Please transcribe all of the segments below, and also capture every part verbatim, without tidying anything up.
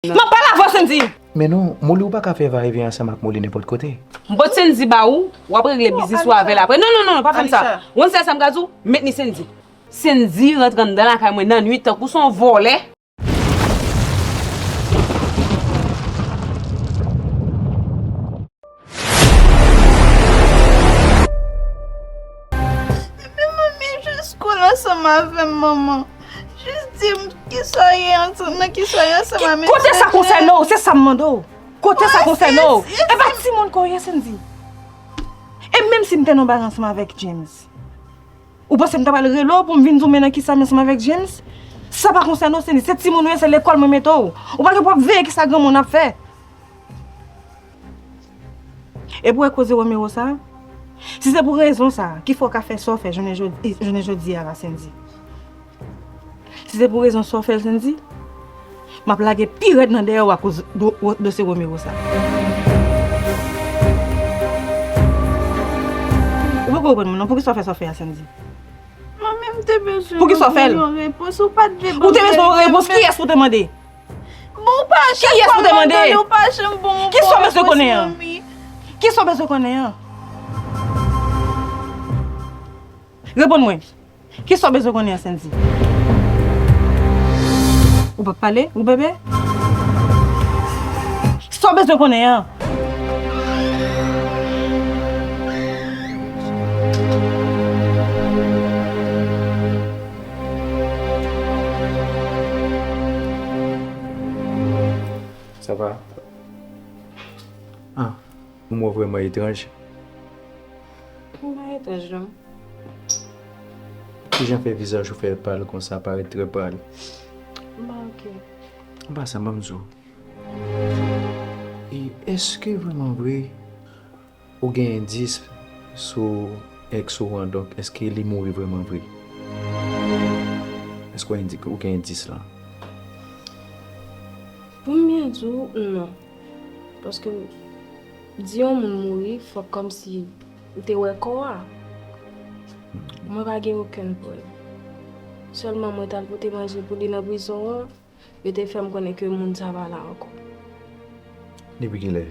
M ap pale avè w, Sendy! Men non, Molly, ou pa ka fè vayevyen ansanm ak Molly nenpòt kote. M pot Sendy ba ou, w ap regle biznis ou avè l apre. Non, non, non, non, pa fè m sa. Ou konn sèl sa m ka di w, mentni Sendy. Sendy rantre anndan lakay mwen nan nwit tankou se yon vòlè. Epi manmi, jis koul ansanm avè m, manman. Jis di m kisa w ye ansanm, nan kisa w ye ansanm avè mesye. Kote sa konsène w? Se sa m mande w. Kote sa konsène w? E pa timoun ke w ye, Sendy. E menm si m te nan bagay ansanm avèk James, ou panse m ta pral rele w pou m vin di w men nan kisa m ansanm avèk James? Sa pa konsène w, Sendy. Se timoun ou ye, se lekòl mwen mete w. Ou pa gen pou w ap veye kisa granmoun ap fè. Epi w wè koze Romero sa? Si se pou rezon sa ki fè w ka fè sa w fè jounen jodi, jounen jodi a la, Sendy. Si se pou rezon sa w fè l, Sendy, m ap lage pi rèd nan dèyè w akoz do-, dosye Romero sa. Ou poko konprann mwen non, poukisa w fè sa w fè a, Sendy? Manmi, m te bezwen yon repons. Ou pa t vle ban m yon repons. Ou te bezwen yon repons? Kiyès ou te mande? Bon, ou pa chak fwa m mande w, ou pa janm ban m yon bon repons, manmi. Kiyès ou te mande? Kisa w bezwen konnen an? Kisa w bezwen konnen an? Reponn mwen. Kisa w bezwen konnen an, Sendy? Ou p ap pale, ou bebe? Sa w bezwen konnen an? Sa va? Ah, ou mwen vrèman etranj. Ou pa etranj, non. Kijan fè vizaj ou fè pal konsa, parèt trè pal? M pa oke. An pasan, ban m di w. E èske vrèman vre ou gen endis sou ex ou an, donk, èske li mouri vrèman vre? Èske ou indi-, ou gen endis lan? Pou m byen di w, non. Paske di yon moun mouri, fòk kòmsi ou te wè kò a. Mwen pa gen okenn prèv. Sèlman mwen t al pote manje pou li nan prizon an, yo te fè m konnen ke moun sa pa la ankò. Depi kilè?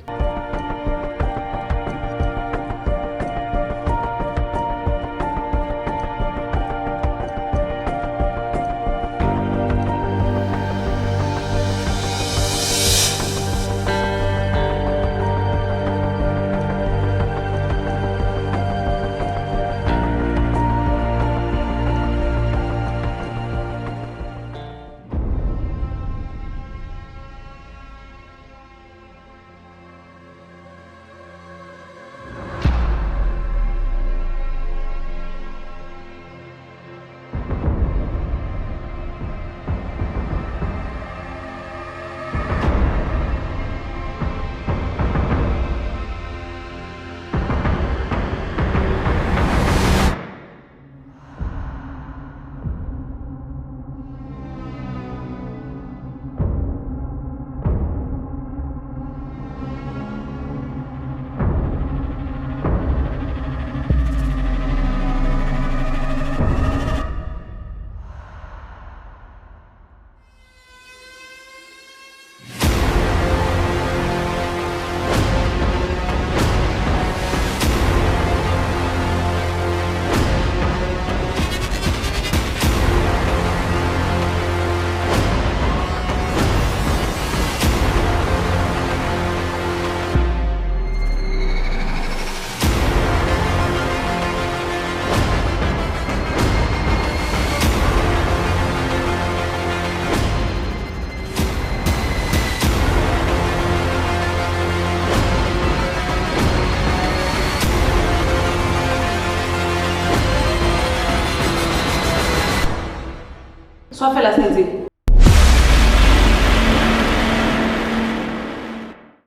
Sa w ap fè la, Sendy?